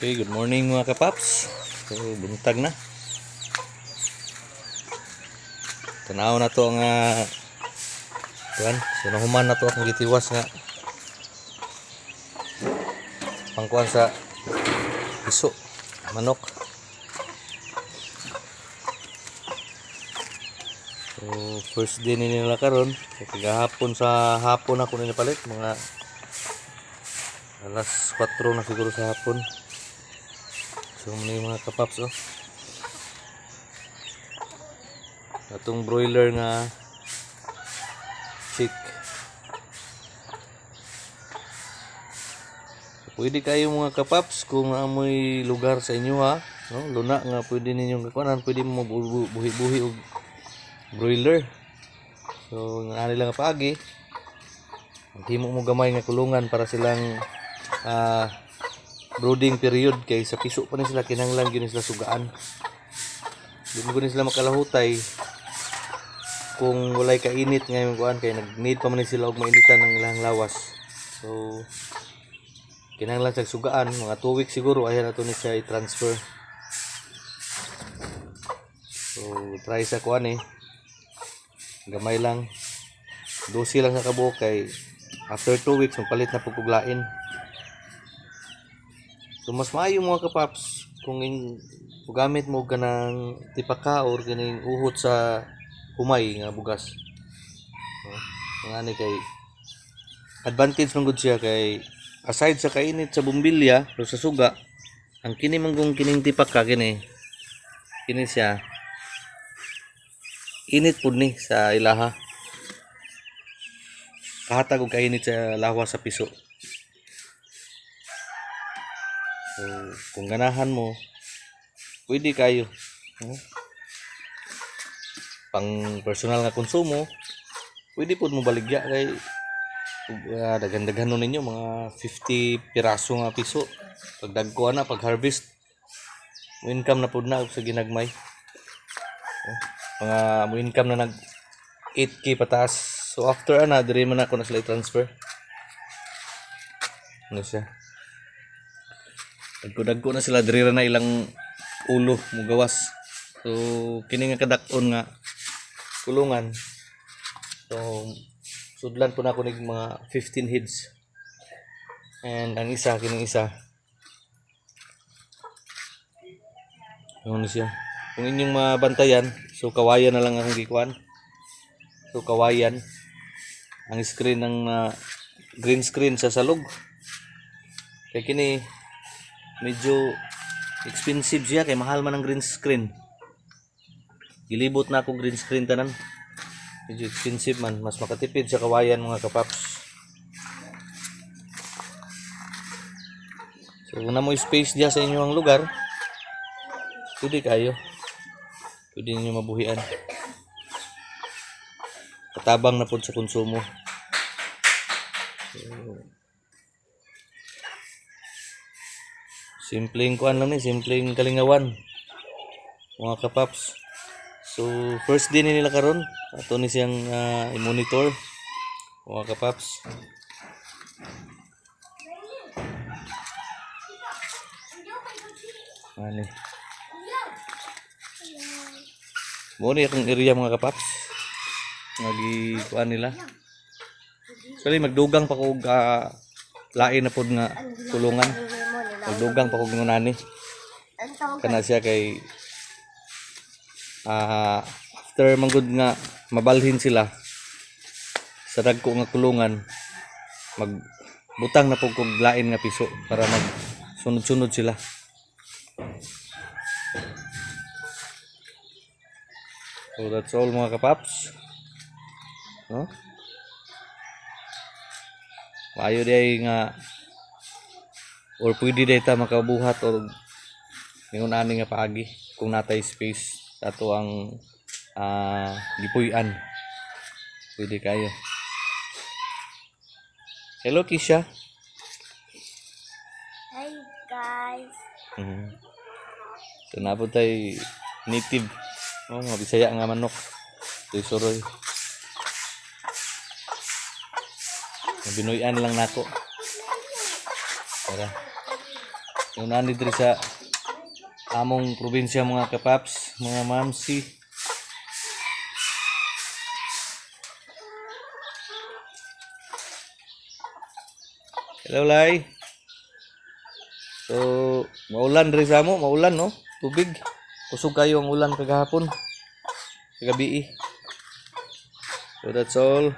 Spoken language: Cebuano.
Okay, good morning, mga kapaps. So, buntag na. Tanaw na to ang kuan. So, nahuman na to akong gitiwas nga pangkuan sa piso, manok. So, first day ni nila karon. So, kagahapon sa hapon ako nila palit, mga alas 4 na siguro sa hapon. So, muna yung mga kapaps, oh. Atong broiler nga chick. Pwede kayo, mga kapaps, kung amoy lugar sa inyo ha, no? Luna nga pwede ninyong kakuanan, pwede mo buhi-buhi og broiler. So, nga nila nga paagi. Maghimo mo gamay nga kulungan para silang brooding period kay sa piso pa ni sila, kinahanglan gyud ni sila sugaan. Di mo gud ni sila makalahutay kung walay kainit ngayon kuan kay nag-need pa man ni sila og mainitan ang ilang lawas. So kinahanglan sa sugaan, mga 2 weeks siguro ayan ato ni siya i-transfer. So try sa kuan eh. Gamay lang. 12 lang sa kabuok kay after 2 weeks magpalit na pud kog lain. So mas maayo, mga kapaps, kung gamit mo kanang tipaka or kining uhot sa humay nga bugas. No? Nga ani kay advantage man gud siya kay aside sa kainit sa bumbilya o sa suga, ang kini man kung kining tipaka kini kini siya init pud ni sa ilaha, kahatag og kainit sa lawas sa piso. So kung ganahan mo, pwede kayo, no? Pang personal nga konsumo, pwede pud mo baligya kay daghan-daghan nun ninyo mga 50 piraso nga piso. Pag dagko na, pag harvest, mo income na pud na og sa ginagmay. Oh, mga mo income na nag 8K pataas. So after ana, diri man ako na sila i-transfer. Ano siya? Dagko-dagko na sila, diri ra na ilang ulo mugawas. So kini nga kadak-on nga kulungan. So sudlan po na ako nig mga 15 heads. And ang isa, kining isa. Ano siya? Kung inyong mabantayan, so kawayan na lang akong gikuan. So kawayan. Ang screen ng green screen sa salog. Kaya kini medyo expensive siya kay mahal man ang green screen. Gilibot na ako green screen tanan. Medyo expensive man, mas makatipid sa kawayan, mga kapaps. So kung na mo space diya sa inyong lugar, pwede kayo. Pwede ninyo mabuhian. Katabang na pod sa konsumo. So, simpleng kuan lang ni, simpleng kalingawan, mga kapaps. So first day ni nila karon, ato ni siyang i-monitor, mga kapaps. Ani. Mo ni akong area, mga kapaps. Nga kuan nila. Actually magdugang pa kog lain na pod nga kulungan. Magdugang pa kog ngunani. Kana siya kay after manggod nga mabalhin sila sa dagko nga kulungan, magbutang na pud kog lain nga piso para mag sunod-sunod sila. So that's all, mga kapaps. No? Maayo diay nga or pwede diay ta makabuhat or ingon ani nga paagi kung natay space sa ato ang gipuy-an. Pwede kayo. Hello, Kisha. Hi guys. So nabot tay native. Oh, mga Bisaya nga manok. Tuy suroy. Binuyan lang nako. Tara. Yung nani diri sa among probinsya, mga kapaps, mga mamsi. Hello, Lai. So, maulan diri sa amo, maulan, no? Tubig. Kusog kayo ang ulan kagahapon. Kagabi. So that's all.